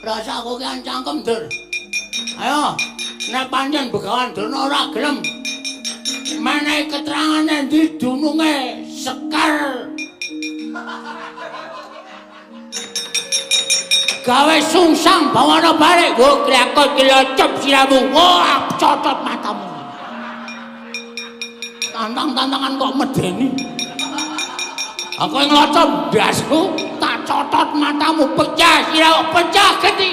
Rasa aku ki cangkem, Dur. Ayo, nek pancen Begawan Durna ora gelem menehi keterangan endi dununge Sekar gawe sungsang bawana balik. Wo klakot kelocop siramu. Wah, cocot matamu. Tantang-tantangan kok medeni. Aku nglocop ndasku tak cotot matamu, pecah siramu, pecah geti.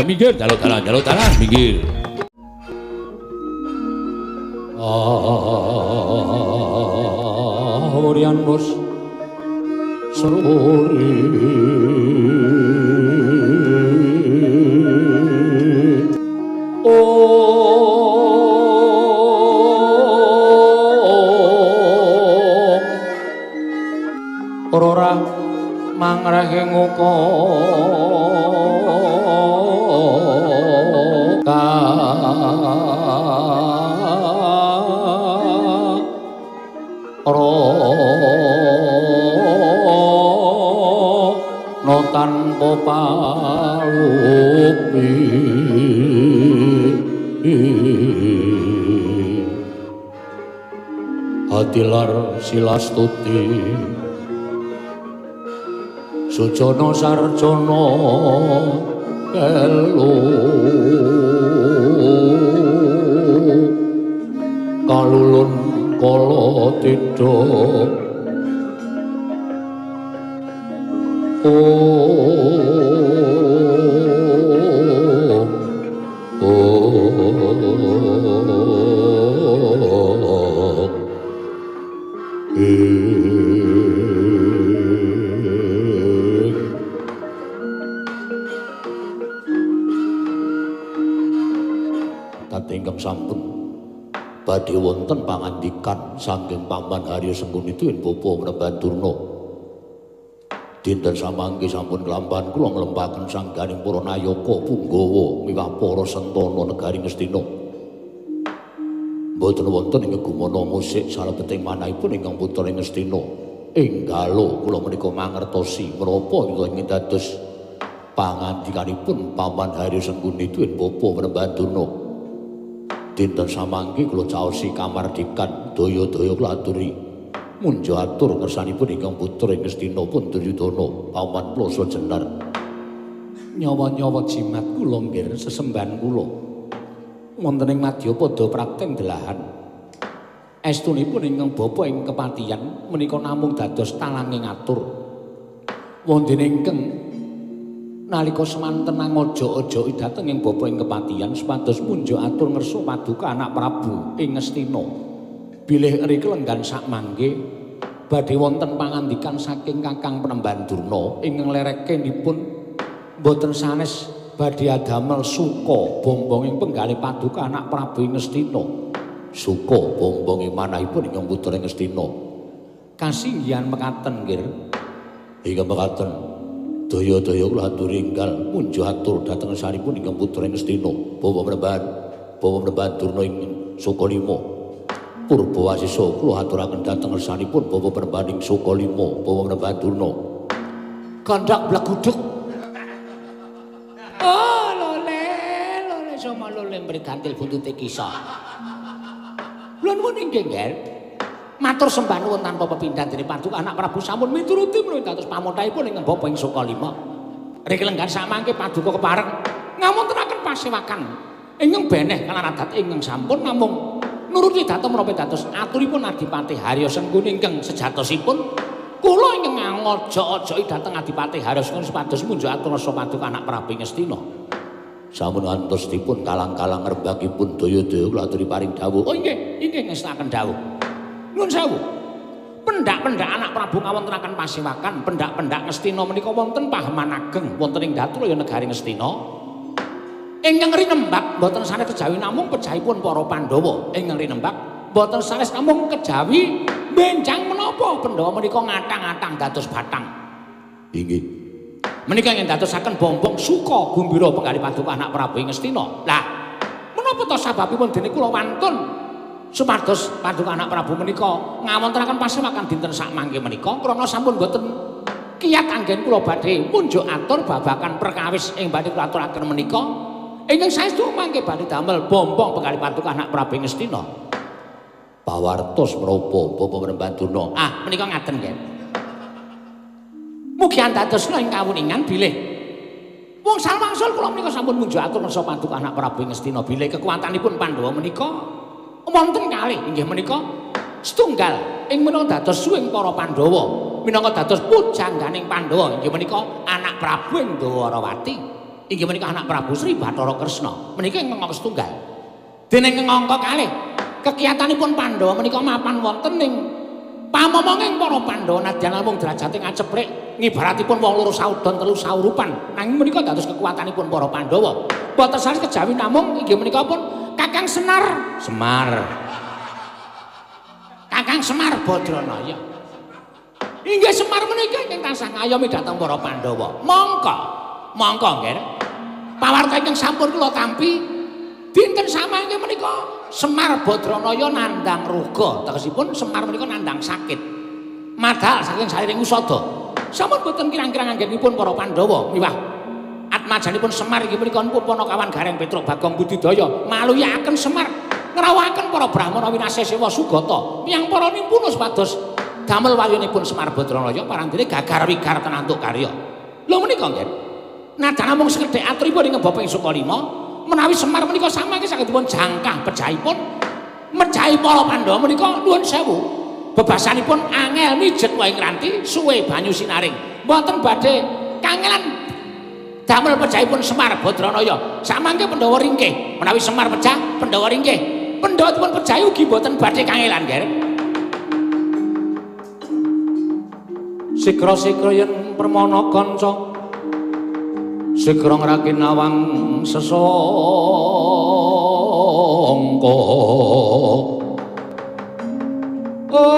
Minggir, jaluk dalan, minggir. Orian bos seruri oh ora mangrehe nguko no tanpa palupi hatilar silastuti sujana sarjana kelu kalulun kala tidha ingkang sampun badhe wonten pangandikan saking Paman Haryo Sengkuni tuwin Bapa Panembahan Durna. Dinten samangke sampun kelampahan kula nglempaken sangganing para nayaka punggawa miwah para sentana negari Ngastina. Mboten wonten ing gumana musik salebeting manahipun ingkang putra ing Ngastina. Enggalo kula menika mangertosi menapa ingkang dados pangandikanipun Paman Haryo Sengkuni tuwin Bapa Panembahan Durna. Dinten samangke kula caosi kamardikan daya-daya kula aturi munjo atur ngersanipun ingkang putra ing Ngastina pun Duryudana Paman Plasa Jenar. Nyawa-nyawa jimat kula nggih sesembahan kula wonten ing madyapada prakten delahan. Estunipun ingkang bapa ing kepatihan menika namung dados talange ngatur. Wonten ingkang nalika semanten angojo-ojoki dhateng ing bapa ing kepatihan supados munjuk atur ngersa paduka anak Prabu ing Ngastina. Bilih riki lenggan sakmangke badhe wonten pangandikan saking Kakang Panembahan Durna ingkang lerekenipun mboten sanes badhe adamel suka bombonging penggalih paduka anak Prabu ing Ngastina. Suka bombonging manahipun ingkang putra ing Ngastina. Kasinggihan mekaten nggih. Ingkang mekaten daya-daya kula aturi enggal munjuk atur dhateng saripun ingkang putra ing Ngastina Bapak Panembahan Durna ing Sukalima. Purba Wasesa kula aturaken dhateng ngersanipun Bapak Panembahan ing Sukalima Bapak Panembahan Durna. Kandak bleguduk. Oh lole lole sama lole mrigantil buntute kisah. Lha nuwun inggih nggih. Matur sembah nuwun tanpa pepindhan dening paduka anak Prabu sampun mituruti menawi dados pamothahipun ingkang bapa ing Sukalima. Riki lenggan samangke paduka kepareng ngamontenaken pasewakan ingkang beneh kalan adat ingkang sampun namung nuruti dhateng menapa dados aturipun Adipati Haryo Sengkuni ingkang sejatosipun kula ingkang ngojo-ojoki dhateng Adipati Haryo Sengkuni supados munjuk atur rasa paduka anak Prabu Ngastina. Sampun ngantos dipun kalang-kalang rembagipun daya-daya kula aturi paring dawuh. Oh inggih, inggih ngestakaken dawuh. Nuwun sewu. Pendak-pendak anak Prabu ngawontenaken pasewakan, pendak-pendak Ngastina menika wonten pahaman ageng wonten ing Datraya negari Ngastina. Ingkang rinembak mboten sanes kejawi namung pejahipun para Pandhawa. Ingkang rinembak mboten sanes namung kejawi benjang menapa Pandhawa menika ngatang-atang dados batang. Inggih. Menika ingkang dadosaken bombong suka gumbira penggalih paduka anak Prabu ing Ngastina. Lah, menapa to sababipun dene kula wantun supados paduka anak Prabu menika ngawontenaken pasewakan dinten sakmangke menika krana sampun boten kiyat anggen kula badhe munjuk atur babagan perkawis ing badhe kula aturaken menika ingkang saestu mangke badhe damel bombong penggalih paduka anak Prabu ing Ngastina. Pawartos menapa Bapak Prembandurna? Ah, menika ngaten nggih. Mugi andadosna ing kawuningan bilih wong salwangsul kula menika sampun munjuk atur kersa paduka anak Prabu ing Ngastina bilih kekuatanipun Pandhawa menika wonten kalih inggih menika setunggal ing menika dados suwing para Pandhawa minangka dados pujangganing Pandhawa inggih menika anak Prabu ing Dwarawati inggih menika anak Prabu Sri Bathara Kresna menika ing mangka setunggal. Dene ing angka kalih kekiyatanipun Pandhawa menika mapan wonten ing pamomonging para Pandhawa nadyan namung derajate ngaceprik ngibaratipun wong loro saudon telu saurupan nanging menika dados kekuatanipun para Pandhawa. Boten sanes kejawi namung inggih menika pun Kakang Senar Semar. Kakang Semar Badranaya. Inggih Semar menika ingkang tansah ngayomi dhateng para Pandhawa. Mongko, mongko nggih. Pawarta ingkang sampun kula tampi dinten samangke menika Semar Badranaya nandhang ruga, tegesipun Semar menika nandhang sakit. Madhal saking saliring usada. Sampun boten kirang-kirang anggenipun para Pandhawa miwah atmajanipun Semar inggih menika Punakawan Gareng Petruk Bagong Budidaya maluyaken Semar ngrawuhaken para brahmana winasih sewa sugata miyang para nimpuna supados damel wayunipun Semar Badranaya parandene gagar wigar tenantuk karya. Lho menika nggih. Nadyan namung sekedhik aturipun ing Bapak ing Sukalima menawi Semar menika samangke saged dipun jangkah pejahipun mejahi para Pandhawa menika nuwun sewu. Bebasanipun angel mijet wae ngranti suwe banyu sinaring. Mboten badhe kangelan damel pejahipun Semar Badranaya. Samangke Pandhawa ringkih. Menawi Semar pejah, Pandhawa ringkih. Pandhawa dipun pejahi ugi mboten badhe kangelan, Ger. Sikra-sikra yen permana kanca sikra ngraki nawang sesangka. Om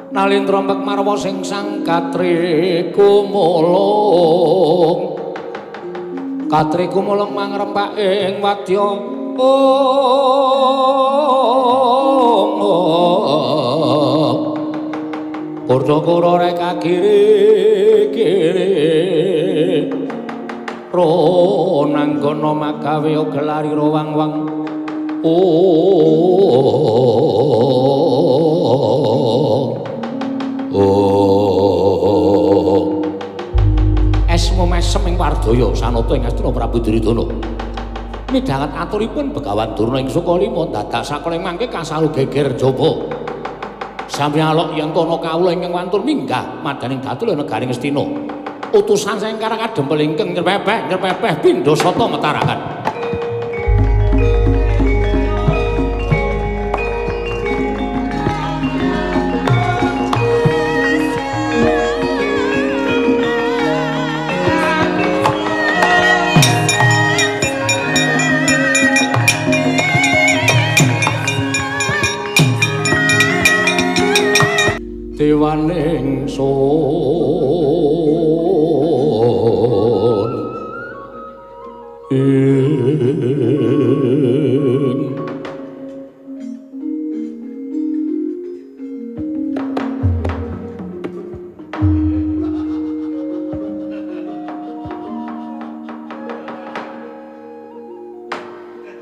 nalindra mek marwa sing sang katri kumulung katri kumulung mangrempak ing wadya. Om Kurda-kura reka kiri-kiri ronanggana magawe gelari rowang-wang. Oh, esmu mesem ing wardaya sanata ing Astina Prabu Duryudana. Midhanget aturipun Begawan Durna ing Sukalima dadak sakala ing mangke kasalu geger jaba. Sami alok yen ana kawula ingkang wantun minggah madaning datul negari Ngastina. Utusan saking Karang Kadempel ingkang nyerpepeh nyerpepeh pindha sata metarahan. Dewaning sun ing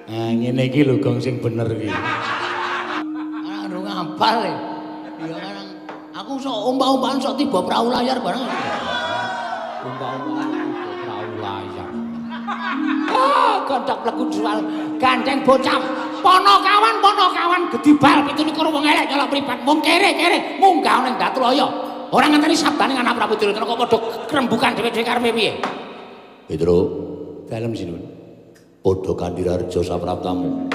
Nah, ngene iki lho gong sing bener iki. Ora ngapal e. Ya kan aku sok umpah-umpahan sok tiba perahu layar bareng. Umpah-umpahan tiba perahu layar. Ah, gondok plegu jual gandeng bocah. Ponokawan gedibal 27 wong elek nyolok mripat mung kere-kere munggah ning Datraya. Ora ngenteni sabdane anak Prabu Duryudana kok padha krembukan dhewe-dhewe karepe piye? Petro, dalem sinuwun. Padha Kandirarja sapraptamu.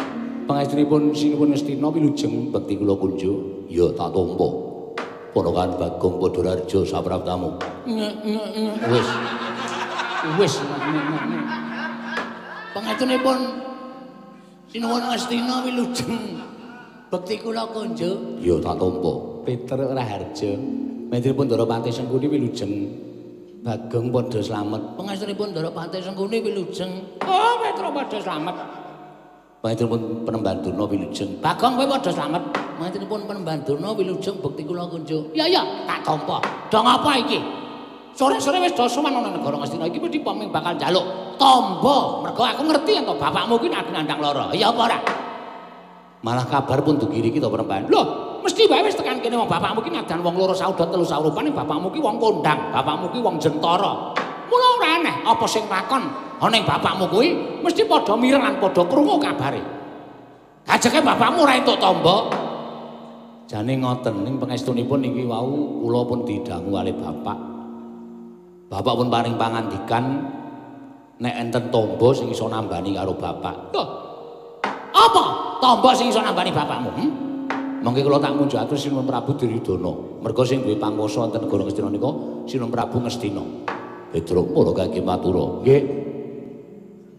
Pangestunipun sinuwun Ngastina wilujeng bekti kula kunjuk, ya tak tampa. Ponokan Bagong Padhararja sapraptamu. Wis. Wis. Pangestunipun sinuwun Ngastina wilujeng bekti kula kunjuk, ya tak tampa. Peter Raharja. Mentripun Ndara Patih Sengkuni wilujeng. Bagong padha slamet. Pangestunipun Ndara Patih Sengkuni wilujeng. Oh, Petro padha slamet. Pangestunipun Penemban Durna wilujeng. Bagong kowe padha slamet. Pangestunipun Penemban Durna wilujeng bekti kula kunjuk. Ya ya, tak tampa. Do ngapa iki? Sore-sore wis do sowan ana negara Ngastina iki mesti paming bakal njaluk tamba. Mergo aku ngerti yen to bapakmu ki nandang lara. Iya apa ora? Malah kabar pun dugiri ki to Penemban. Loh, mesti wae wis tekan kene wong bapakmu ki ngadan wong loro sauda telu saurupane bapakmu ki wong kondang, bapakmu ki wong jentara. Mula ora aneh apa sing lakon ana ing bapakmu kuwi mesti padha mireng lan padha krungu kabare. Gajeke bapakmu ora entuk tamba. Jane ngoten ning pangestunipun niki wau kula pun didangu kalih bapak. Bapak pun paring pangandikan nek enten tamba sing iso nambani karo bapak. Loh. Apa tamba sing iso nambani bapakmu? Mangke kula tak munjuk atur Sinuwun Prabu Duryudana. Merga sing duwe panguwasa wonten negara Ngastina nika Sinuwun Prabu Ngastina. Petruk mula kaki matura. Nggih.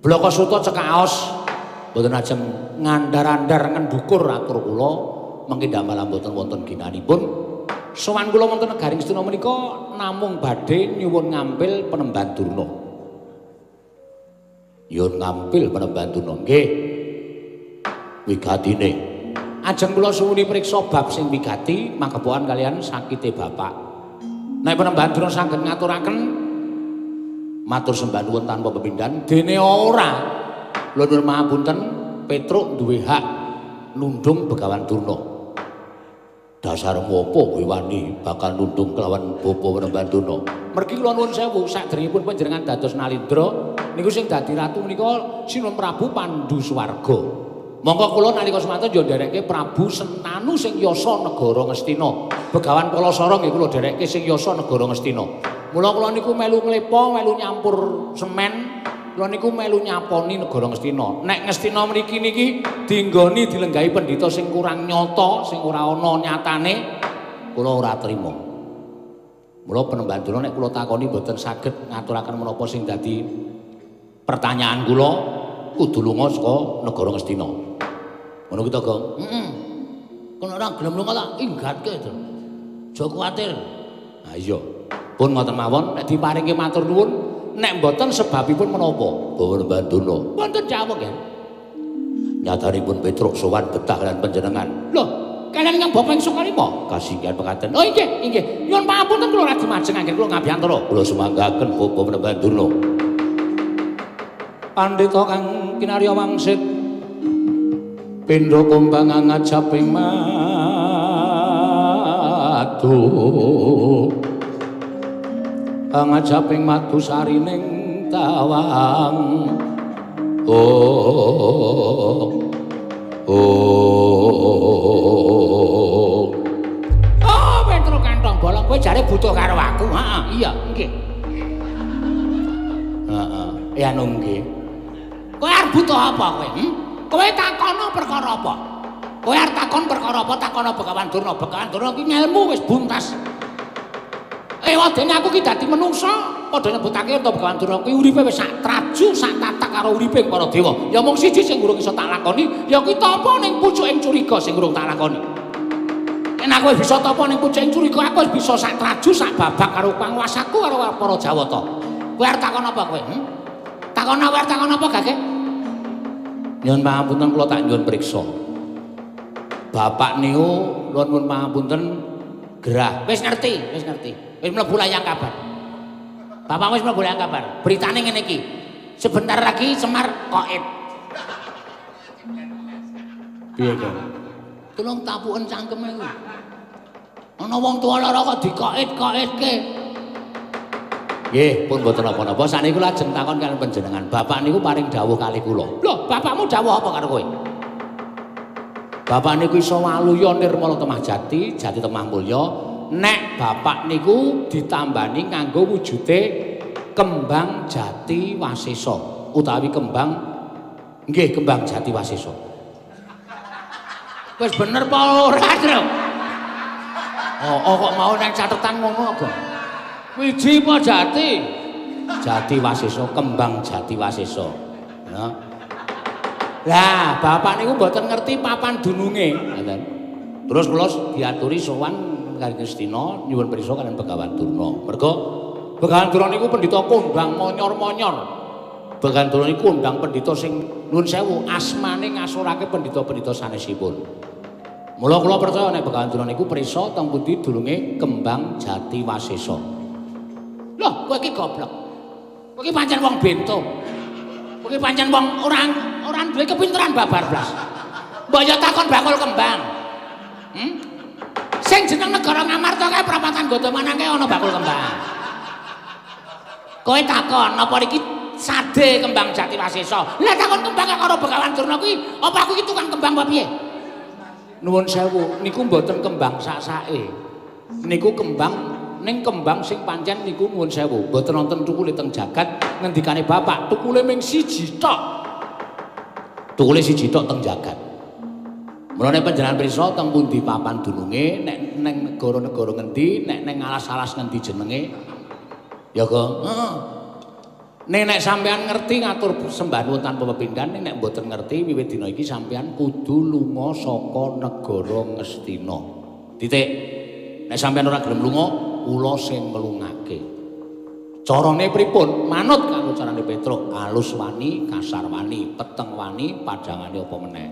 Blaka Suta cekaos mboten ajeng ngandar-andar ngendukur atur kula mangke ndamel mboten wonten ginanipun. Sowan kula wonten negari Ngastina menika namung badhe nyuwun ngampil Penemban Durna. Nyuwun ngampil Penemban Durna. Nggih. Wigatine ajeng kula suwuni priksa bab sing wigati magepokan kalian sakite bapak. Nek Penemban Durna saged ngaturaken matur sembah nuwun tanpa pepindhan, dene ora. Kula nyuwun mahapunten, Petruk duwe hak nundung Begawan Durna. Dasarmu apa kowe wani bakal nundung kelawan Bapa Penemban Durna? Mergi kula nuwun sewu, sakderengipun panjenengan dados Nalindra niku sing dadi ratu menika Sinuwun Prabu Pandu Swarga. Mongko kula nalika semanten yo nderekke Prabu Sentanu sing yasa negara Ngastina. Begawan Palasara nggih kula nderekke sing yasa negara Ngastina. Mula kula niku melu nglepa, melu nyampur semen, kula niku melu nyaponi negara Ngastina. Nek Ngastina mriki niki dinggoni dilenggahi pendhita sing kurang nyata, sing ora ana nyatane, kula ora trima. Mula Penemban Durna nek kula takoni mboten saged ngaturaken menapa sing dadi pertanyaan kula, kudu lunga saka negara Ngastina. Ngono ki to, Gong? Heeh. Kono ora gelem lunga tak inggatke to. Aja kuwatir. Ha iya. Pun ngoten mawon nek diparingi matur nuwun, nek mboten sebabipun menapa? Bapak Penemban Durna. Wonten dawuh nggih. Nyatanipun Petruk sowan betah lan panjenengan. Lho, kalian ingkang bapa ing Sukalima? Kasinggihan pekaten. Oh inggih, inggih. Nyuwun pangapunten kula radi majeng anggen kula ngabiyantara. Kula sumanggaken Bapak Penemban Durna. Pandhita kang kinarya wangsit pindha kumbang ngajaping madu ngajaping madu sarining tawang. Oh oh oh Petro kantong bolong kowe jare butuh karo aku. Heeh, iya nggih. Heeh, ya nggih. Kowe arep butuh apa kowe? Kowe takono perkara apa? Kowe arep takon perkara apa? Takono Begawan Durna. Begawan Durna ki ngelmu wis buntas. Ewadene aku ki dadi menungsa, padha nyebutake ento Begawan Durna kuwi uripe wis sak traju, sak tatak karo uripe para dewa. Ya mung siji sing urung iso tak lakoni, ya kuwi tapa ning pucuking curiga sing urung tak lakoni. Yen aku wis bisa tapa ning pucuking curiga, aku wis bisa sak traju, sak babak karo panguwasaku karo para Jawata. Kowe arep takon apa kowe? Takon apa arep takon apa gage? Nyuwun pangapunten kula tak nyuwun priksa. Bapak niku kula nyuwun pangapunten gerah. Wis ngerti, wis ngerti. Wis mlebu layang kabar. Bapak wis mlebu layang kabar. Beritane ngene iki. Sebentar lagi Semar koit. Piye, Kang? Tulung tapuken cangkeme kuwi. Ana wong tuwa lara kok dikoit-koitke. Nggih, pun mboten napa-napa. Sakniki kula ajeng takon kaliyan panjenengan. Bapak niku paring dawuh kalih kula. Lho, bapakmu dawuh apa karo kowe? Bapak niku iso waluya nirmala temah jati, jati temah mulya. Nek bapak niku ditambani nganggo wujude kembang jati wasesa utawi kembang nggih kembang jati wasesa. Wis bener apa ora, Tru? Oh, kok mau nang catetan ngono kok. Wiji apa jati? Jati wasesa, kembang jati wasesa. Ya. Lah, bapak niku mboten ngerti papan dununge, ngoten. Terus kula diaturi sowan kaliyan Ngastina nyuwun prisa kaliyan Begawan Durna. Merga Begawan Durna niku pendhita kondang monyor-monyor. Begawan Durna niku kondang pendhita sing nuwun sewu asmane ngasorake pendhita-pendhita sanesipun. Mula kula percaya nek Begawan Durna niku prisa teng pundi dulunge Kembang Jati Wasesa. Loh, kowe iki goblok. Kowe iki pancen wong bento. Kowe iki pancen wong ora duwe kepinteran babar blas. Mbok ya takon bakul kembang. Sing jeneng negara Ngamarta kae prapatan Godomanang kae ana bakul kembang. Kowe takon napa iki sade Kembang Jati Wasesa. Lah takon kembang karo Begawan Durna kuwi apa aku iki tukang kembang apa piye? Nuwun sewu, niku mboten kembang sak-sake. Niku kembang ning kembang sing pancen niku nuwun sewu, mboten wonten tukule teng jagat ngendikane bapak, tukule ming siji tok. Tukule siji tok teng jagat. Mulane panjenengan pirsa teng pundi papan dununge, nek neng negara-negara ngendi, nek neng alas-alas ngendi jenenge. Ya, Gong. Heeh. Nek nek sampean ngerti ngatur sembah nuwun tanpa pepindhan, nek mboten ngerti wiwit dina iki sampean kudu lunga saka negara Ngastina. Titik. Nek sampean ora gelem lunga, kula sing nglungake. Carane pripun? Manut karo carane Petruk, alus wani, kasar wani, peteng wani, padhangane apa meneh.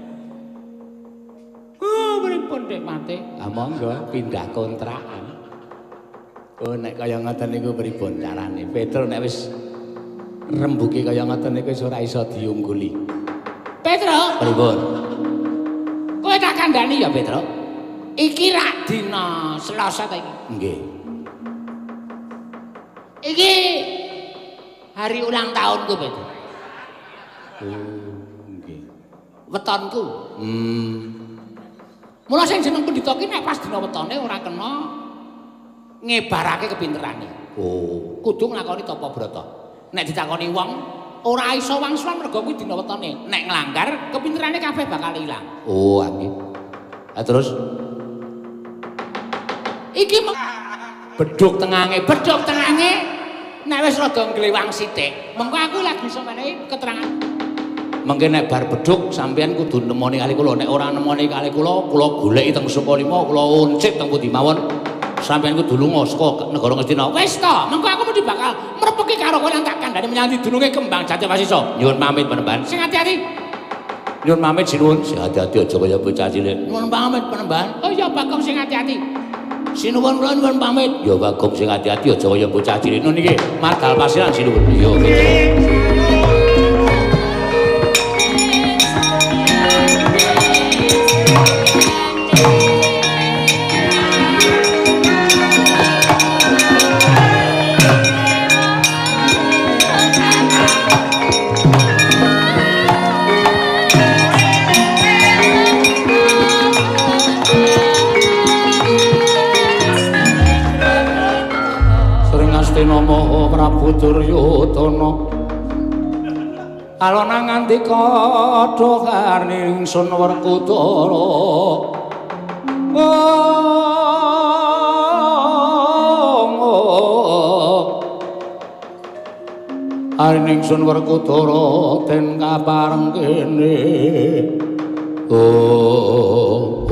Oh, pripun Dik Mate? Ah monggo pindah kontrakan. Oh nek kaya ngoten niku pripun carane? Petruk nek wis rembuke kaya ngoten niku wis ora iso diungguli. Petruk, pripun? Kowe tak kandhani ya, Petruk. Iki rak dina Selasa ta iki? Nggih. Iki hari ulang tahunku, Petruk. Oh, nggih. Wetonku. Mula sing jeneng pendhita ki nek pas dina wetone ora kena ngebarake kepinterane. Oh, kudu nglakoni tapa brata. Nek ditakoni wong ora iso wangsulan mergo kuwi dina wetone. Nek nglanggar kepinterane kabeh bakal ilang. Oh, nggih. Lah terus iki bedhug tengange, bedhug tengange nek wis rada nglewang sithik, mengko aku lagi iso menehi keterangan. Mengke nek bar bedhug sampean kudu nemoni kali kula. Nek ora nemoni kali kula, kula goleki teng Sukalima, kula uncip teng pundi mawon. Sampeyan kudu lunga saka negara Ngastina. Wis to, mengko aku mesti bakal mrepeki karo kowe lan tak kandhani menyang dununge Kembang Jati Wasesa. Nyuwun pamit Panembahan. Sing ati-ati. Nyuwun pamit sinuwun. Sing ati-ati aja kaya bocah cilik. Nyuwun pamit Panembahan. Oh iya Bagong sing ati-ati. Sinuwun kula nyuwun pamit. Ya Bagong sing ati-ati aja kaya bocah cilik. Nun iki madal pasiran sinuwun. Iya Petruk. Namo Prabu Duryudana alona ngandika dohar ingsun Werkudara. Ingsun Werkudara den kapareng kene. Oh,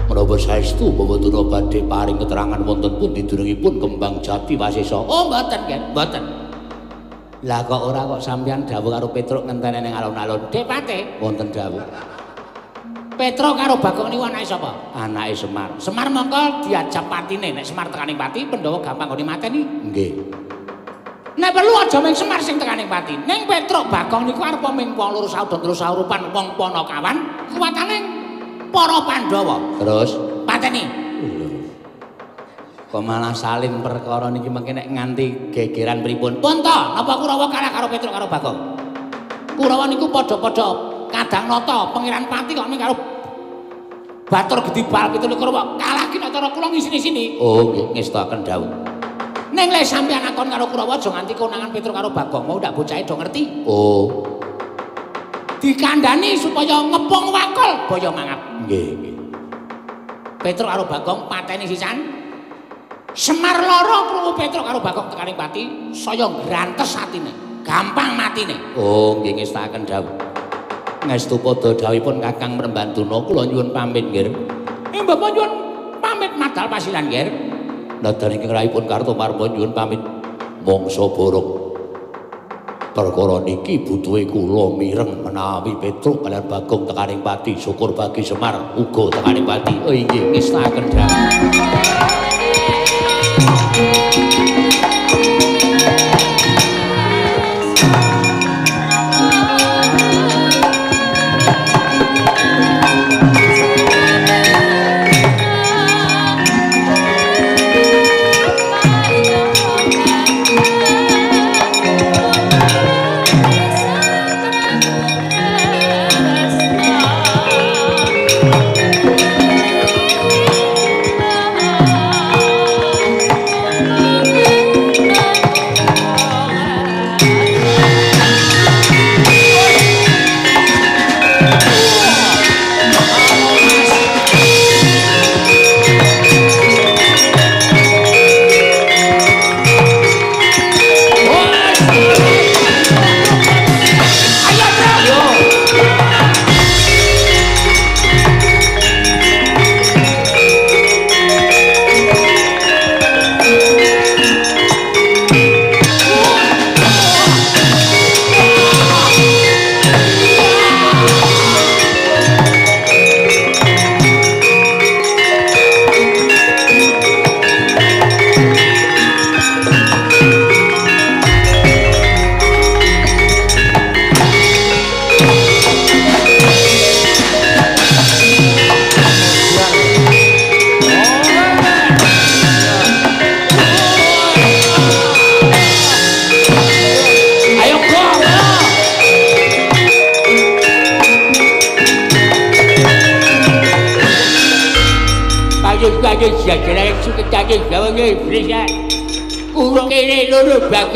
menapa saestu Bapak Durna badhe paring keterangan wonten pundi dunungipun Kembang Jati Wasesa? Oh, mboten, Gen, mboten. Lah kok ora kok sampeyan dawuh karo Petruk ngenteni ning alun-alun. Dik Pate, wonten dawuh. Petruk karo Bagong niku anake sapa? Anake Semar. Semar mongko diajak patine. Nek Semar tekaning pati, Pandhawa gampang nggone mateni. Nggih. Nek perlu aja mung Semar sing tekaning pati. Ning Petruk Bagong niku arep mung wong loro saudara telu saurupan wong Panakawan, kuwatane para Pandhawa. Terus pateni. Kok malah salin perkara niki mengke nek nganti gegeran pripun? Pun to, napa Kurawa kalah karo Petruk karo Bagong? Kurawa niku padha-padha kadang nata pangeran pati kok mung karo Batur Gedhi Bal 27 kok kalah ki nek cara kula ngisini-sini. Oh nggih, ngestakaken dawuh. Ning lek sampeyan akon karo Kurawa aja nganti konangan Petruk karo Bagong, mau ndak bocahe do ngerti. Oh. Dikandhani supaya ngepung wakul boyo mangap. Nggih, nggih. Petruk karo Bagong pateni sisan. Semar lara krungu Petruk karo Bagong tekaning pati, saya ngrantes atine, gampang matine. Oh, nggih ngestakaken dawuh. Ngestu padha dawuhipun Kakang Mrembanduna, kula nyuwun pamit nggih. Bapak nyuwun pamit Pamit madal pasiran, Ger. Nadyan ingkang rahipun Kartomarma nyuwun pamit mangsa borong. Perkara niki butuhe kula mireng menawi Petruk kaliyan Bagong tekaning pati, syukur bagi Semar uga tekaning pati. Oh inggih, ngestakaken dawuh.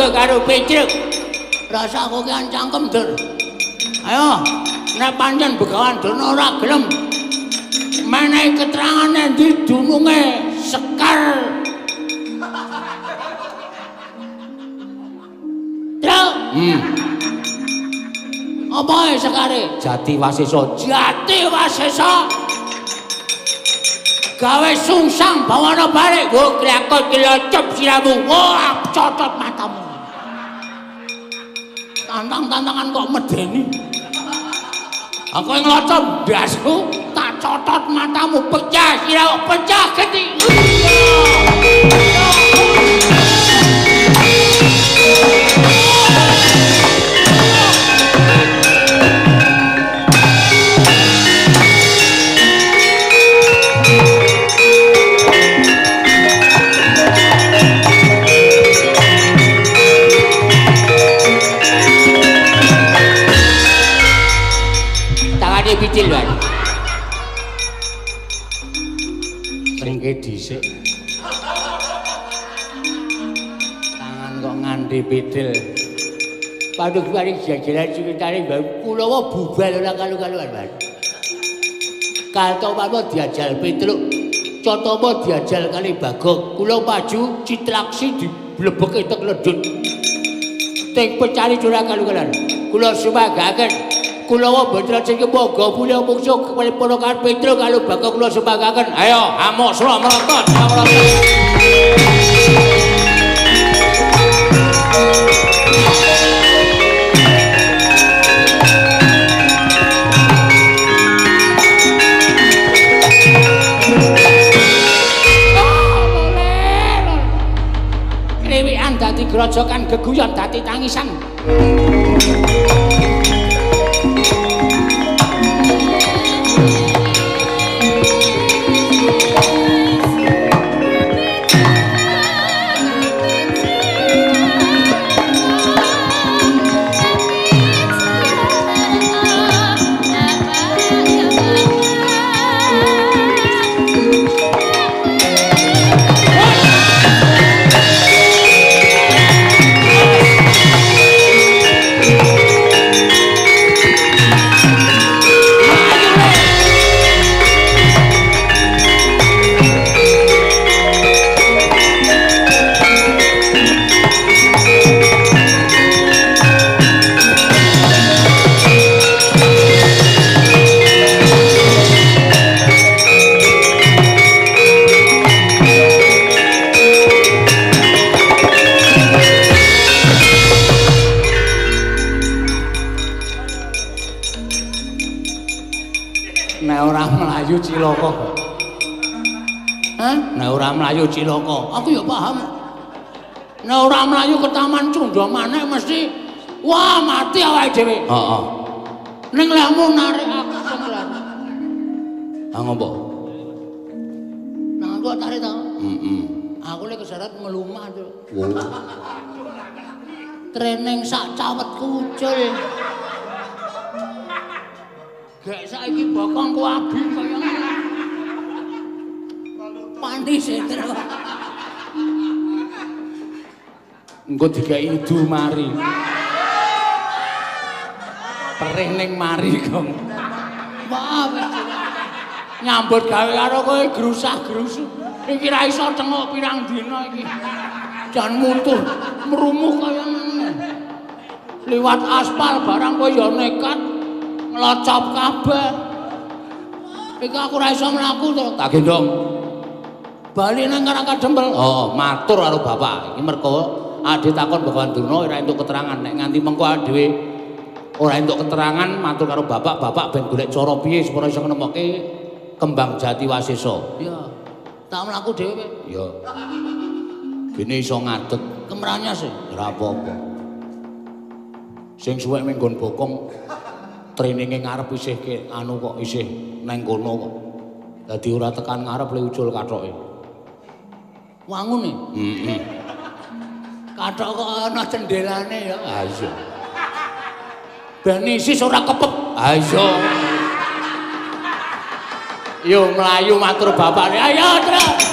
Karo Petruk. Rasa kok kian cangkem, Dur. Ayo, nek pancen Begawan Durna ora gelem menehi keterangan endi dununge Sekar. Truk. Apa ae sekare? Jati Wasesa. Jati Wasesa. Gawe sungsang bawana balik. Go klakot kelocop siramu. Wah, cocot matamu. Tantang-tantangan kok medeni. Aku nglocop ndasku, tak cotot matamu, pecah sirahmu, pecah geti. Picil wae. Sengke dhisik. Tangan kok nganti picil. Paduk-paduk jajaran ceritane Kulawa bubal ora kalu-kaluan, Mas. Kartomarma diajal Petruk, Cotama diajal kali Bagong. Kula maju Citraksi diblebeke tek ledut. Ting pecari ora kalu-kaluan. Kula sumanggaken Kulawa boten sing monggo mulya mungsu ponakan Petruk karo Bagong kula sumanggaken. Ayo amuk sura mrontot, mrontot. Kriwikan dadi grojokan, geguyon dadi tangisan. Nek ora mlayu cilaka. Hah? Nek ora mlayu cilaka. Aku ya paham. Nek ora mlayu ke Taman Cundamane mesti wah mati awake dhewe. Heeh. Ning lehmu narik aku sing lan. Ha ngopo? Nang aku tarik to. Heeh. Aku lek keseret melumah to. Oh. Training sak cawet kucul. Gek saiki bokongku abi kaya ngene. Panis e terus. Engko dikeki idu mari. Perih ning mari, Gong. Maaf. Nyambut gawe karo kowe grusah-grusu. Iki ra iso cengok pirang dina iki. Jan muntuh mrumuh kaya ngene. Liwat aspal barang kowe ya nekat nglocop kabeh. Iki aku ra iso mlaku to. Tak gendong. Bali nang Karang Kadempel. Oh, matur karo bapak. Iki mergo ade takon Begawan Durna ora entuk keterangan. Nek nganti mengko dhewe ora entuk keterangan matur karo bapak, bapak ben golek cara piye supaya iso nemokke kembang jati Wasesa. Iya. Tak mlaku dhewe. Iya. Gene iso ngadeg kemranyas e. Ora apa-apa. Sing suwek ming nggon bokong traininge ngarep isih ke anu kok isih nang kono kok. Dadi ora tekan ngarep le ucul kathoke. Wangune. Heeh. Kathok kok ana cendelane ya. Ha iya. Ben isis ora kepep. Ha iya. Yo mlayu matur bapakne. Ayo, Tru.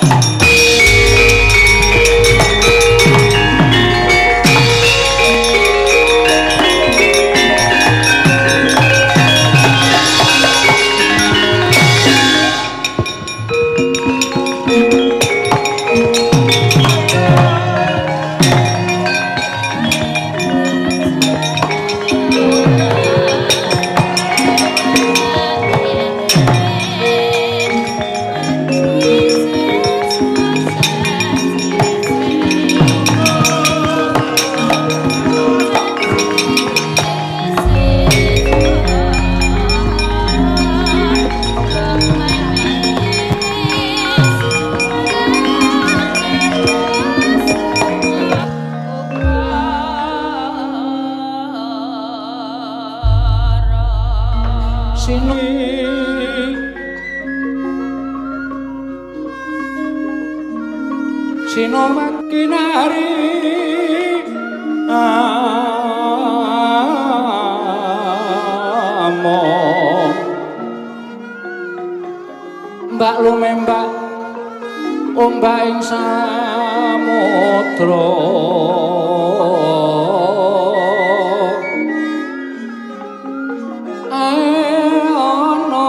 Mbak lumembak ombak ing samudra ana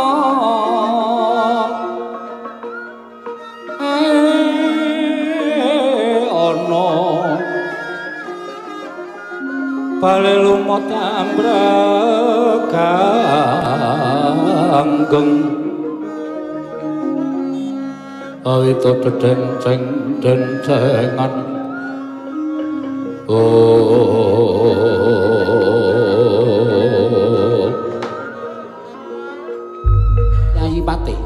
ana bale lumut ambrek ganggeng awito dedenceng dencengan. Oh Yayi Pati,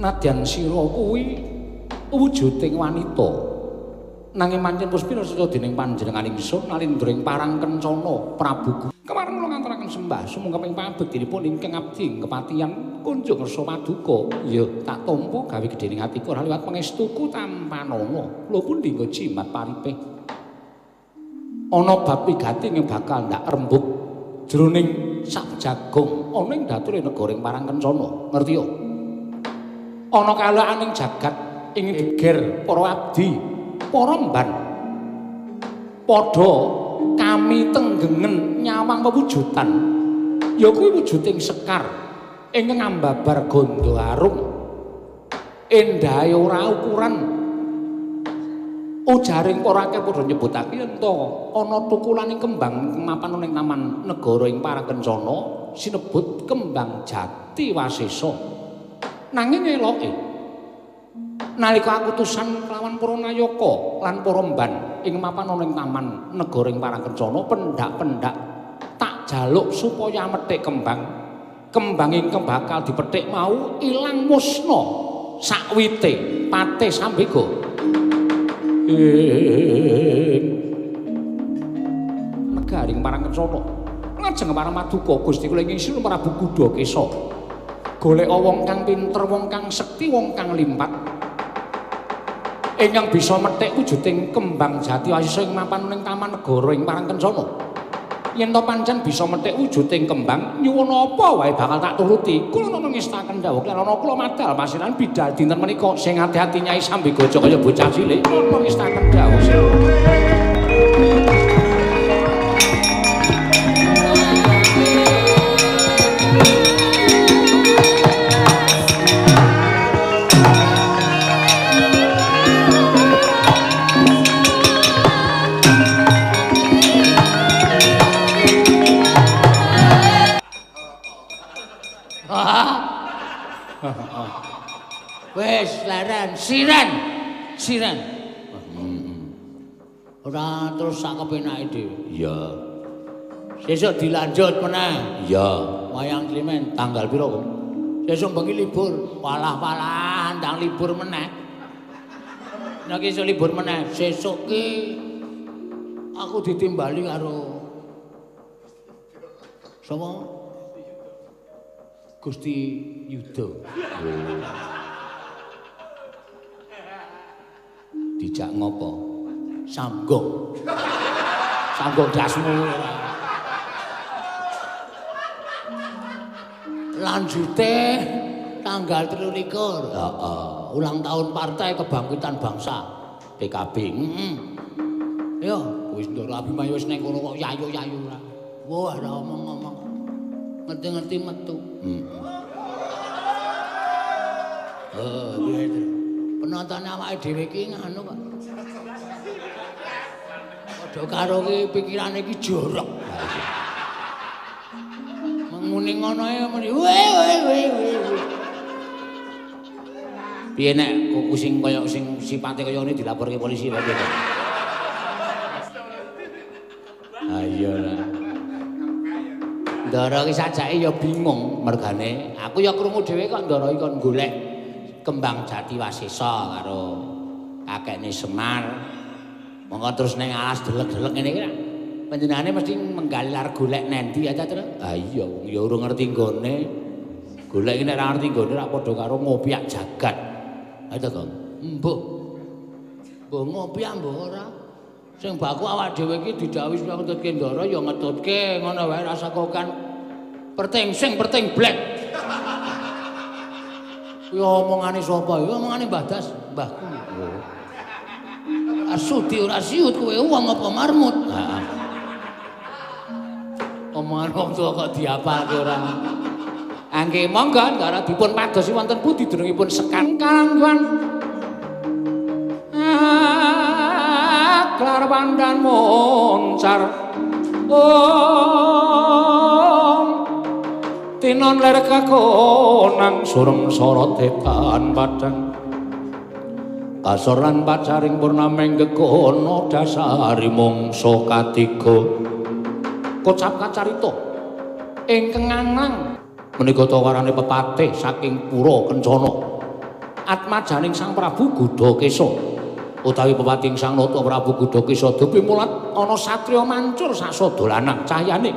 nadyan sira kuwi wujuding wanita, nanging pancen puspina seca dening panjenengan ingsun nalindra ing parang kencana Prabu. Kemareng kula ngantaraken sembah sumangga ing pabektinipun ingkang abdi kepatihan kunjung ngersa paduka. Ya tak tampa gawe gedhening atiku ora liwat pangestuku tampanana. Kula pundi nggo jimat paripih. Ana bab wigati ing bakal ndak rembug jroning sak jagung ana ing dature negara ing Parang Kencana. Ngerti ya? Ana kalakaning jagat ing geger para abdi, para mban. Padha kami tenggengen nyawang pewujudan ya kuwi wujuding sekar ingkang ambabar gandha arum endahe ora ukuran ujaring para akeh padha nyebutake yen to ana tukulaning kembang mapan ning taman negara ing Parang Kencana sinebut kembang jati Wasesa. Nanging eloke nalika aku tusan kelawan para nayaka lan para mban ing mapan ana ing taman negara ing Parang Kencana, pendak-pendak tak jaluk supaya methik kembang. Kembang ingkang bakal dipethik mau ilang musna sakwite Patih Sambega. Ing negaring Parang Kencana. Lajeng marang Maduka Gusti kula ing Sinun Prabu Gudakesa. Golek wong kang pinter, wong kang sekti, wong kang limpat. Ingkang bisa methik wujuding kembang jati wasesa ing mapan ning Taman Negara ing Parang Kencana. Yen to pancen bisa methik wujuding kembang, nyuwun apa wae bakal tak turuti. Kula ngestaken dawuh kula kula madal pasiran bidal dinten menika sing ati-ati Nyai Sambega aja kaya bocah cilik. Kula ngestaken dawuh. Wis leren, siren. Siren. Ora terus sak kepenake dhewe. Iya. Sesuk dilanjut meneh. Iya. Wayang Climen tanggal pira kok? Sesuk bengi libur. Walah-walah ndang libur meneh. Nek iso libur meneh, sesuk ki aku ditimbali karo sapa? Gusti Yuda. Oh. Dijak ngopo? Samgong. Samgong dasmu. Lanjute tanggal 23. Heeh. Ulang tahun Partai Kebangkitan Bangsa PKB. Heeh. Yo, wis Ndoro Abimanyu wis ning kono kok yayu-yayu ora. Wah, ora omong-omong. Ngerti-ngerti metu. Heeh. Oh, piye to? Penonton awake dhewe iki nganu kok. Padha karo ki pikirane iki jorok. Menguni ngono ae muni we we we we. Piye nek kuku sing kaya sing sipate kaya ngene dilaporke polisi apa piye? Ayo lah. Ndara ki sajake ya bingung mergane. Aku ya krungu dhewe kok ndara iki kon golek kembang jati wasesa karo kakekne Semar. Monggo terus ning alas delek-delek ngene iki panjenengane mesti menggali lar golek nendi ya ta, Tru? Ha iya, wong ya urung ngerti nggone. Golek iki nek ora ngerti nggone ora padha karo ngopiak jagat. Ha ta, Kang? Mbuh. Mbuh ngopiak mbuh ora. Sing baku awak dhewe iki didhawuhi supaya ngetutke ndara ya ngetutke ngono wae rasa kokan perting sing perting blek. Kuwi omongane sapa? Ya omongane Mbah Das, mbahku. Oh. Asudi ora siut kowe wong apa marmut? Heeh. Omongan wong tuwa kok diapalke ora. Angge monggo ndara dipun padosi wonten pundi dunungipun Sekar Kalangguan. Aklar pandan moncar. Om tinon ler kakonang surem sorote tan padang. Kasor lan pacaring purnameng gegono dasari mangsa katiga. Kocap kacarita ingkang nganglang menika tawarane pepatih saking Pura Kencana. Atmajaning Sang Prabu Gudakesa utawi pepating Sang Nata Prabu Gudakesa dupimulat ana satriya mancur sasada lanang cahyane.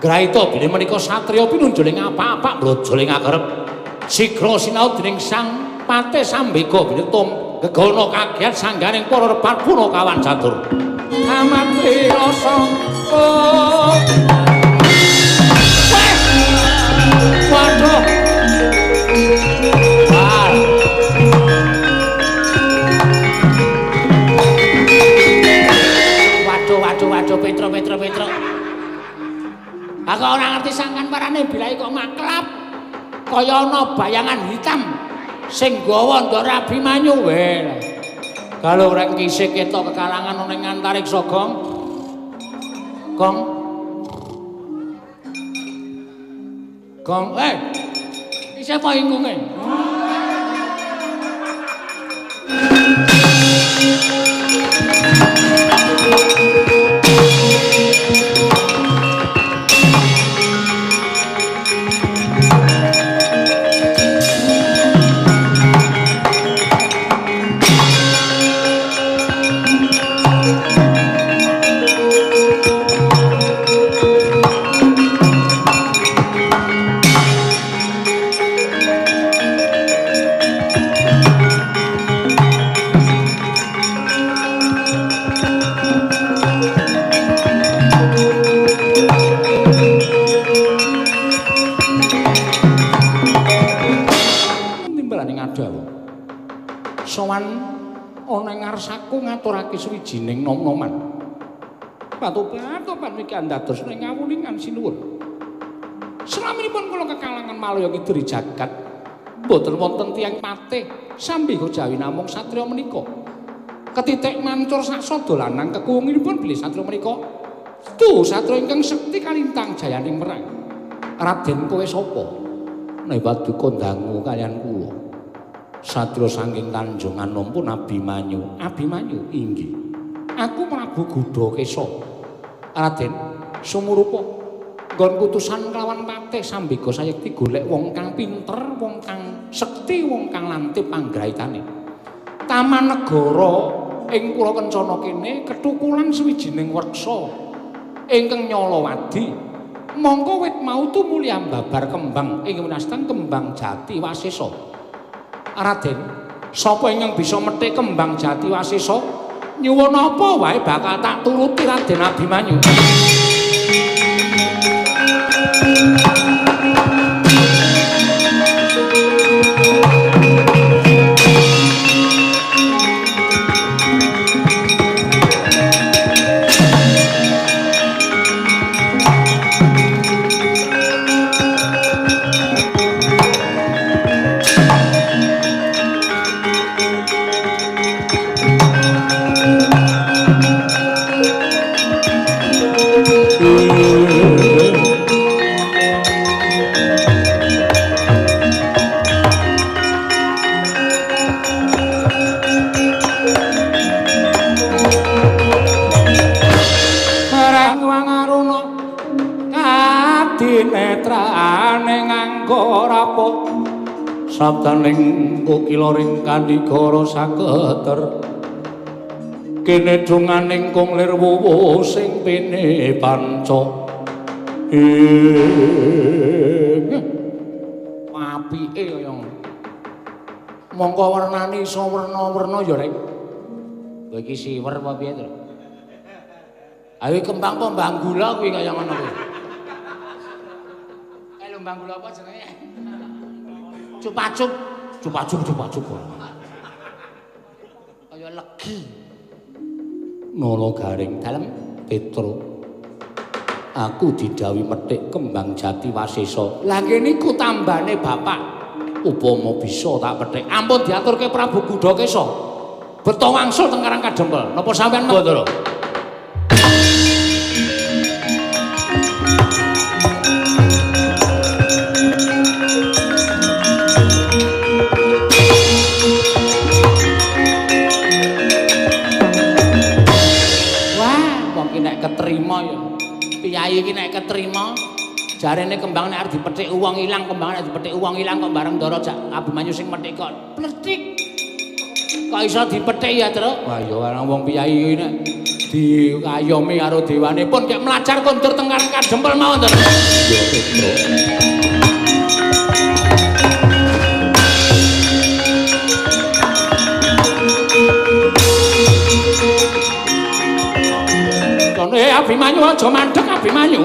Graita bilih menika satriya pinunjuling apa-apa mbrojol ing akerep. Sigra sinau dening Sang Patih Sambega bilih tom gegono kagiat sangganing para rebat punakawan catur. Kamatri rasa oh. Waduh. Wah. Waduh, waduh, waduh, Petro, Petro, Petro. Aku ora ngerti sangkan parane bilahi kok maklap. Kaya ana bayangan hitam sing gawa Ndara Abimanyu. Weh. Kalau rek kisih ketok kekalangan ana ing antariksa, Gong. Gong. Gong, eh. Iki sapa ingkunge? Kersaku ngaturake suwijining nom-noman. Patobat-tobat niki andados ing ngawuningan sinuwun. Selaminipun kula kekalangan Malaya kidul jagat mboten wonten tiyang patih sambi jawi namung satriya menika. Ketitik mancur saksada lanang kekuwungipun bilih satriya menika tu satriya ingkang sekti kalintang jayaning merang. Raden kowe sapa? Nek paduka dangu kaliyan kula. Satriya saking Tanjung Anom pun Abimanyu. Abimanyu inggih. Aku Prabu Gudakesa. Raden sumurupa nggon putusan kelawan patih sambega sayekti golek wong kang pinter, wong kang sekti, wong kang lantip panggraitane. Taman negara ing Pulau Kencana kene ketukulan suwijining wreksa ingkang nyala wadi. Mongko wit mau tumuli ambabar kembang ing winastan kembang jati wasesa. Raden, sapa ingkang bisa methik kembang jati wasesa? Nyuwun apa wae bakal tak turuti Raden Abimanyu. Sabdaning kokila ring kandigara saketer kene donganing kung lir wuwu sing pene panca ing apike kaya ngono. Mongko wernane iso werna-werna ya rek. Kowe iki siwer apa piye to? Ayo kembang apa mbang gula kuwi kaya ngono kuwi. Kae lho mbang gula apa jenenge? Cupacup, cupacup, cupacup. Kaya legi. Nolo garing dalem Petro. Aku didhawuhi methik kembang jati wasesa. Lah ngene iku tambane bapak. Upama bisa tak petik. Ampun diaturke Prabu Gudakesa. Beto wangsul teng Karang Kadempel. Napa sampean mboten? Keterima ya. Piyayi iki nek keterima jarene kembang nek arep dipethik wong ilang, kembang nek dipethik wong ilang kok bareng Ndara Abimanyu sing methik kok plethik. Kok iso dipethik ya, Truk? Wah ya orang wong piyayi iki nek dikayomi karo dewane pun kek mlajar kondur teng Karang Kadempel mawon, Truk. Ya, Truk. Abimanyu aja mandek Abimanyu.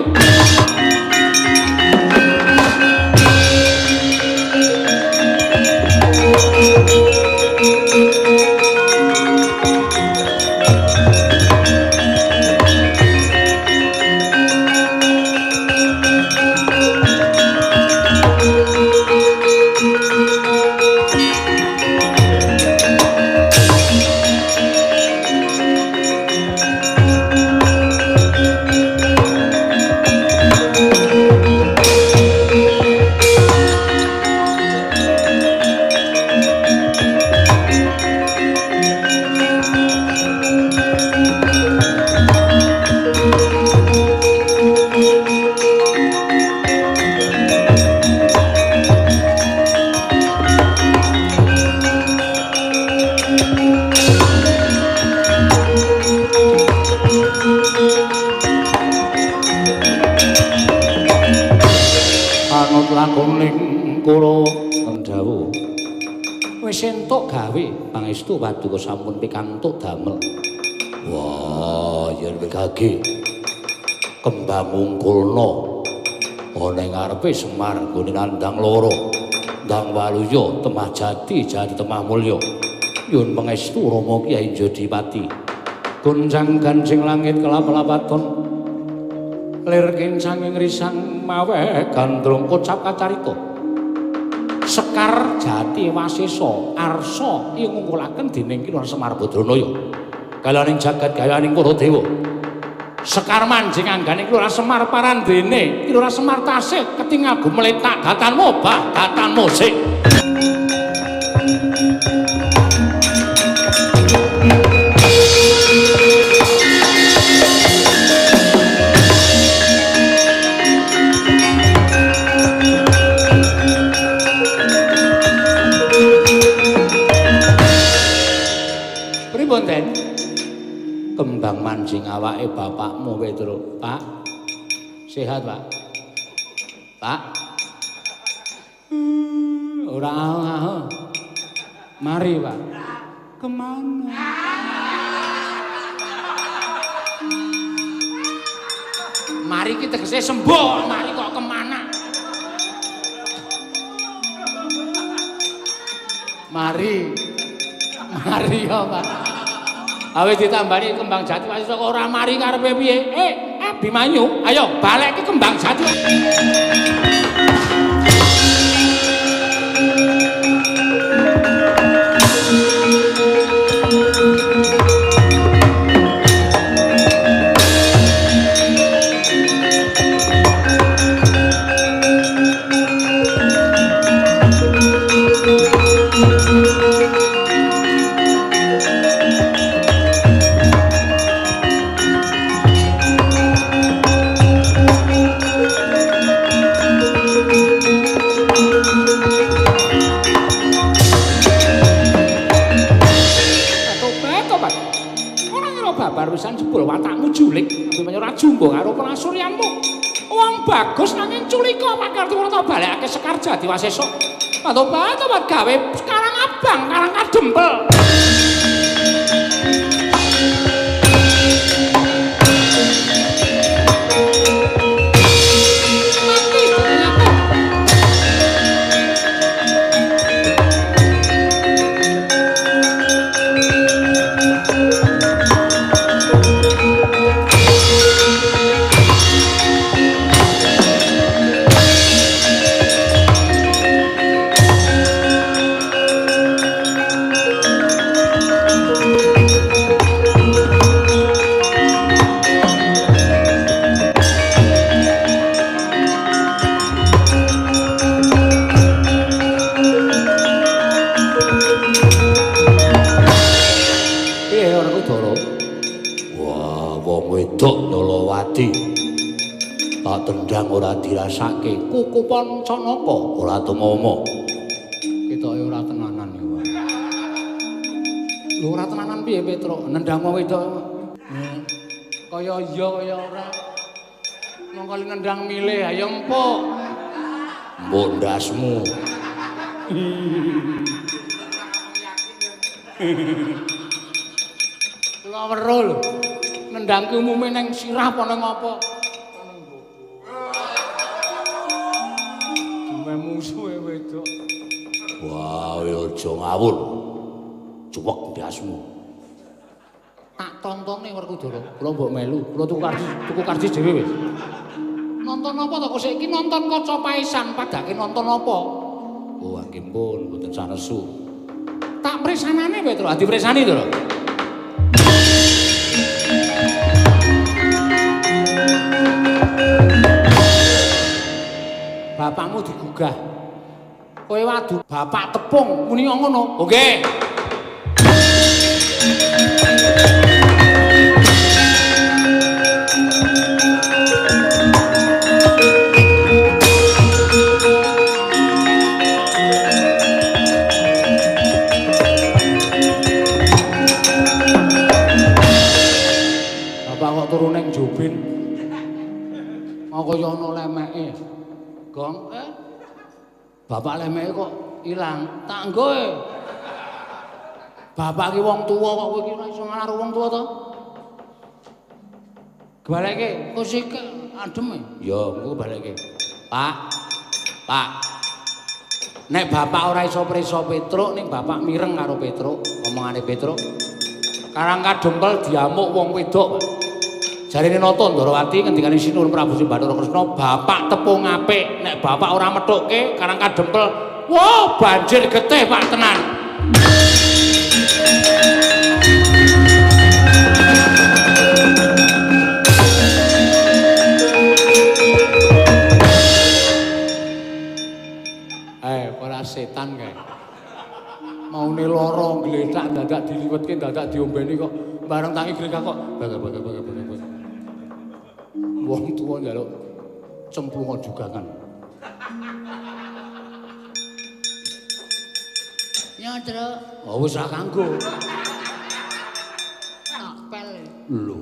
Wis entuk gawe pangestu paduka sampun pikantuk damel. Wah, yen gage kembang ungkulna ana ing ngarepe Semar nggone nandang loro. Ndang Waluya temah jati jati temah mulya. Nyuwun pangestu Rama Kyai Jodipati. Goncang ganjing langit kelap-lapaton. Lir kincanging risang maweh gandrung kocap kacarita. Sekar Jati Wasesa arsa ing ngungkulaken dening Ki Lurah Semar Badranaya. Galaning jagat gayaning para dewa. Sekar manjing anggane Ki Lurah Semar parandene Ki Lurah Semar tasih ketingal gumletak datan mobah datan musik. Pripun, Den? Kembang manjing awake bapakmu Petro. Pak. Sehat, Pak? Pak. Ora ah. Mari, Pak. Kemana? Mari ki tegese sembuh, mari kok kemana? Mari. Mari ya, Pak. Awis ditambani kembang jati Wasesa kok ora mari karepe piye? Abimanyu, ayo balekke kembang jati. Pisan jebul watakmu julik, Abimanyu ora jumbo karo pelasuryanmu. Wong bagus nanging culika pakarti ora tau balekake Sekar Jati Wasesa. Patobat gawe karang abang, karang kadempel. Mati jeneng aku. Tak tendang ora dirasake kuku pancanaka ora tumama. Ketoke ora tenanan iki wae. Lho ora tenanan piye Petruk? Nendang wong wedok. Kaya iya kaya ora. Mongko nendang milih ayo empuk. Mbok ndasmu. Kula weruh lho. Nendang ki umume nang sirah apa nang apa? Duwe musuhe wedok. Wah, aja ngawur. Cuwek ndasmu. Tak tontone Werkudara. Kula mbok melu, kula tuku karcis dhewe wis. Nonton apa to kok saiki nonton kaca paesan padake nonton apa? Oh, nggih pun mboten sanesu. Tak presanane Petro, dipresani to lho. Bapakmu digugah. Kowe wadu bapak tepung muni ngono. Oke. Bapak kok turu ning jubin. Mau kaya ana lemeke. Gong, bapak lemeke kok ilang, tak nggo. Bapak ki wong tuwa kok kowe iki ora iso ngalah wong tuwa to? Balekke, kok sik adem e. Ya, engko balekke. Pak. Pak. Nek bapak ora iso prisa Petruk, ning bapak mireng karo Petruk, omongane Petruk. Karang Kadempel diamuk wong wedok. Jarene Nata Ndorowati ngendikane Sinuwun Prabu Sri Bathara Kresna, bapak tepung apik, nek bapak ora methukke Karang Kadempel, wah banjir getih Pak tenan. Ora setan kae. Maune lara gletak dadak diliwetke dadak diombeni kok bareng tangi glegah kok baga. Wong tuwa njaluk cemplunga jugangan. Nyadra. Oh wis ra kanggo. Topel. Lho.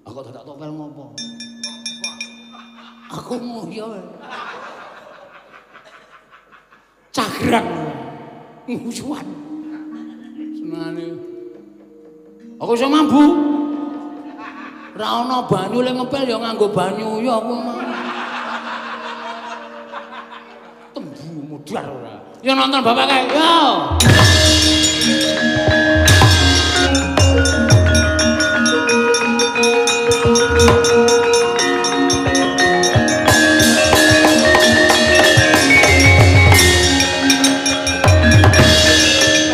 Aku dadak topel ngopo? Aku nguyo. Cagrang. Ngusuan. Senengane. Aku iso mambu. Ra ana banyu le ngepel ya nganggo banyu ya aku mau. Tembu mudhar ora. Ya nonton bapak kae. Yo.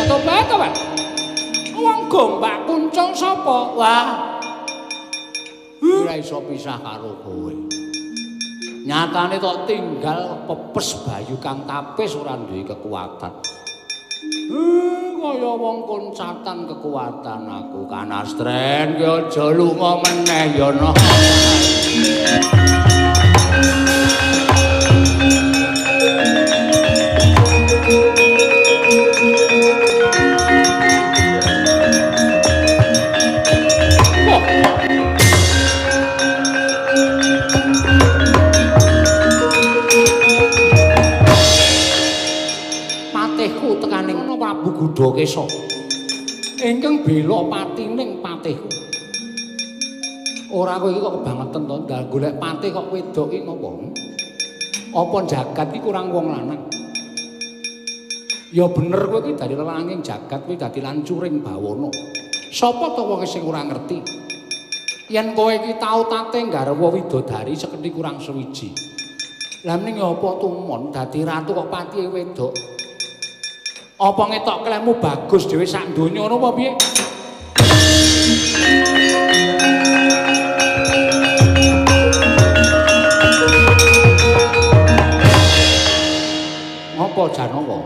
Tobat, tobat. Wong gombak kuncung sapa? Wah. Ora iso pisah karo kowe. Nyatane tok tinggal pepes bayu kang tapis ora duwe kekuatan. Kaya wong koncatan kekuatan aku kanastren ki aja lunga meneh ya no. Patihku tekaning ana Prabu Gudakesa ingkang bela patining patihku. Ora kowe iki kok kebangetan to, ndal golek patih kok wedok iki ngopo? Apa jagat iki kurang wong lanang? Ya bener kowe iki dadi lelanging jagat kuwi dadi lancuring bawana. Sapa to wong sing ora ngerti? Yen kowe iki tau tate nggarwa widodari seketi kurang sewiji. Lah ning apa tumon dadi ratu kok patihe wedok? Apa ngetok klemu bagus dhewe sak donya ngono apa piye? Ngapa Janaka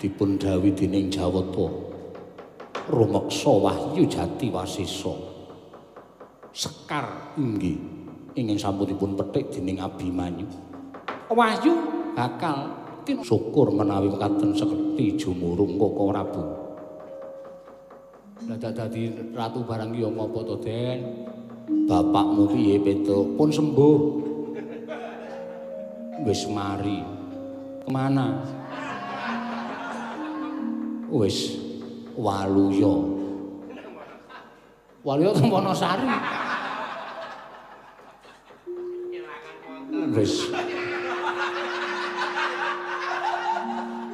dipun dhawuhi dening Jawata rumeksa wahyu jati wasesa sekar inggih ingin sampunipun petik dening Abimanyu. Wahyu bakal syukur menawi mekaten sekti jumurung Koko Prabu. Lah dadi ratu barang ki ya ngopo to, Den? Bapakmu piye, Petruk? Pun sembuh. Wis mari. Kemana? Wis Waluya. Waluya teng Wonosari. Wis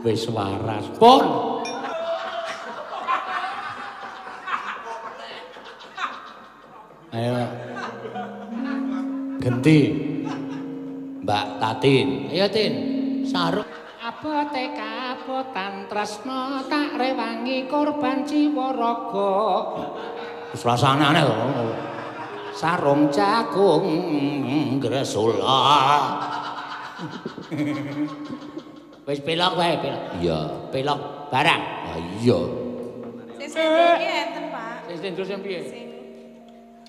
wis waras. Pun. Ayo. Genti. Mbak Tatin. Ayo Tin. Sarung abote kabotan tresna tak rewangi korban jiwa raga. Wis rasane aneh to. Sarung jagung gresula. Wis pelok wae, pelok. Iya, pelok barang. Ha iya. Sing slendro ki enten, Pak. Sing slendro sing piye? Sing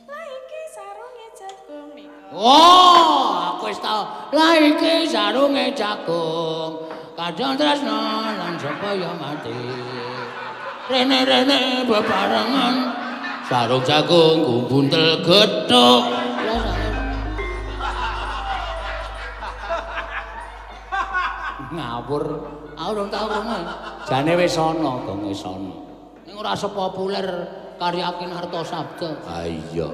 lah iki sarunge jagung niku. Oh, aku wis tau. Lah iki sarunge jagung. Kadang tresna lan sapa ya mati. Rene-rene bebarengan sarung jagung gumbuntel gethuk. Ngawur, aku urung tau krungu. Jane wis ana, gong wis ana. Ning ora sepopuler karya Kinarto Sabda. Ha iya.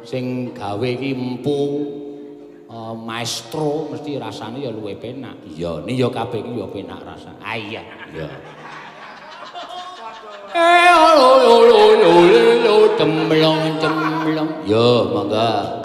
Sing gawe iki empu Maestro mesti rasane ya luwih penak. Iya, ni ya kabeh iki ya penak rasane. Ah iya, iya. Lo temblong temblong. Yo, mangga.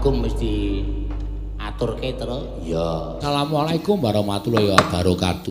Mesti aturke terus. Iya. Assalamualaikum warahmatullahi wabarakatuh.